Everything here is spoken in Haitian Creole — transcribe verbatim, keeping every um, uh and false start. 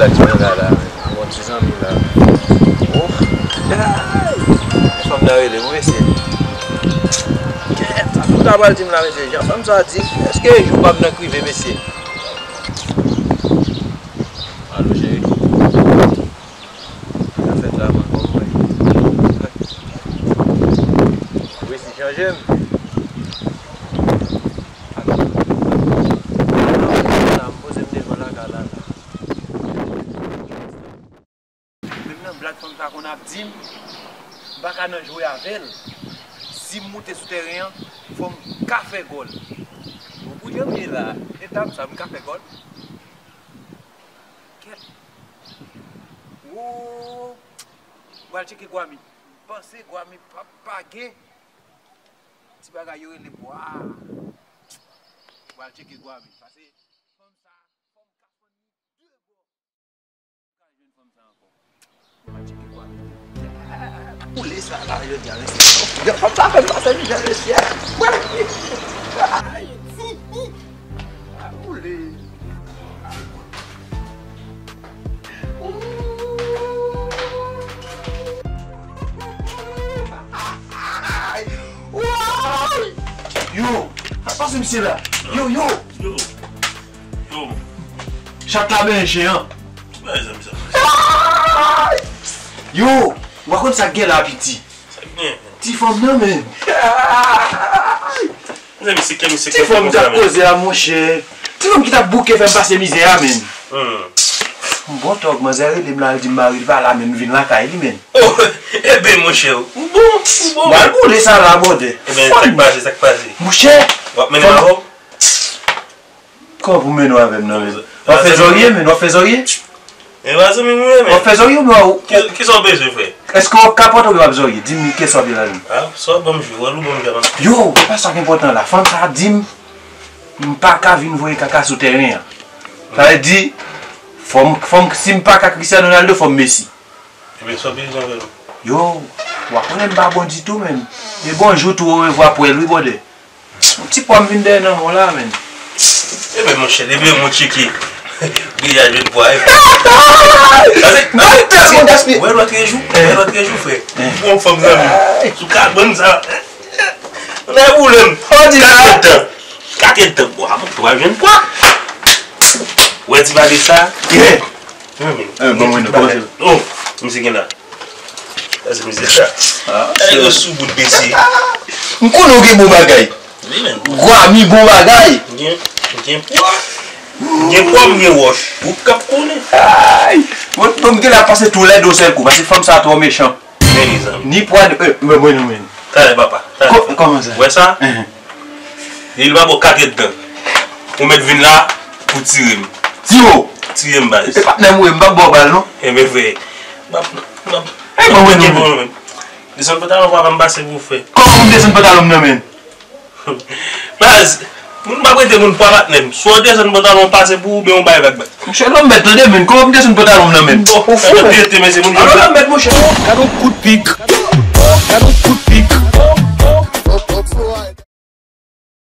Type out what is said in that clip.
Sa k gen la la, men. Bon, ti zanmi la. Ouf. Fanm nan rele m, wi, mesye. Kèt, sa tout ta pral di m la, mesye. Jan fanm sa di, èske jou pa m nan k rive, mesye? Alo, cheri. Sa fèt la, man, kòman w ye? Wi, si chanje m. Ala. M poze m devan lakay la, la. Menm nan blag fanm sa konn ap di m, m pa ka nan jwe avè l. Si m moute sou tèren an, fò m ka fè gòl. Bon, pou jan m ye la, etap sa, m ka fè gòl. Kèt. Woo! M pral tcheke Gwami. M panse Gwami p ap pa gen ti bagay yo rele bwa. M pral tcheke Gwami. Pase fanm sa, fò m ka fann li de bò. M ka jwenn fanm sa ankò. M pral tcheke Gwami. Koule sa la, yo di a mesye. Yo, fanm sa fè m pase mizè, mesye. Ay! Koule. Yo, sa k pase misye la? Yo, yo. Yo. Yo. Chat la benyen chen an. Yo, w pa konn sa k gen la, piti. Sa k gen? Ti fanm nan, men. Mezanmi, se kè misye. Ti fanm t ap koze a, monchè. Ti fanm ki t ap bouke fè m pase mizè a, men. Hmm. M bon tòg, manzè rele m la, l di m mari l pa la, men m vin lakay li, men. Oh, eben, monchè, ou bon, ou bon. M al boule sa la, bòdè. Eben, sa k pase, sa k pase? Monchè. W ap mennen m avè w? Kòman pou mennen w avè m nan, men? W ap fè zòrye, men, w ap fè zòrye? E pa zanmi m ou ye, men. W ap fè zòrye oubyen w... Ki, kisa w bezwen fè? Èske w ap kapòt oubyen w ap zòrye? Di m kesyon w ap di la, men. Ah, sa w ban m jwe, wòl ou ban m jwe, man. Yo, e pa sa k enpòtan la. Fanm sa a di m, m pa ka vin voye kaka sou tèren an. Sa vle di, fò m, fò m, si m pa ka Cristiano Ronaldo, fò m Messi. Ebyen, sa w bezwen avè l? Yo, w a konnen m pa bon ditou, menm. E bonjou tou, orevwa pou èl, wi, bòdè. Yon ti pwa m vin dèyè nan men w la, menm. Ebyen, monchè, depi yon moun tcheke, deja jwenn pwa, e. Wè lòt jou, wè lòt jou, frè. Bon, fanm zanmi. Sou kabann sa. Nan boule m. Katèdtan. Katèdtan. Bwa, mwen pa jwenn pwa. Wè ti bagay sa. Bon, mwen, nou kòmanse. Oh, misye gen la. Sa se mizè sa. Ay, yo sou bout mesye. M konnen w gen bon bagay. Wi, men. Gwami bon bagay. M gen, m gen pwa. M gen pwa, m gen wòch. Ou k ap konnen. Ay. Bon, bon, m gen la pase toulède yon sèl kou, paske fanm sa twò mechan. Men, mezanmi. Ni pwa de, eh, mwen, mwen, mwen. Talè, papa. Talè. Kòman sa? Wè sa? Li pa bò katèdtan. Ou mèt vin la pou tire m. Tire w? Tire m, baz. E patnè m ou ye, m p ap ba w bal, non. Ebyen, frè. M ap, m ap. Ay, mwen, mwen, mwen. Desann pantalon pwa pa m pase pou ou, frè. Kòman pou m desann pantalon m nan, men? Baz, moun pa prete moun pwa patnè m. Swa w desann pantalon w pase pou ou, oubyen w bay vag, baz. Monchè, lòm mèt tande, men. Kòman m desann pantalon m nan, men? Ou fou, men. Alò, lòm mèt, monchè. Gad yon kout pik. Gad yon kout pik.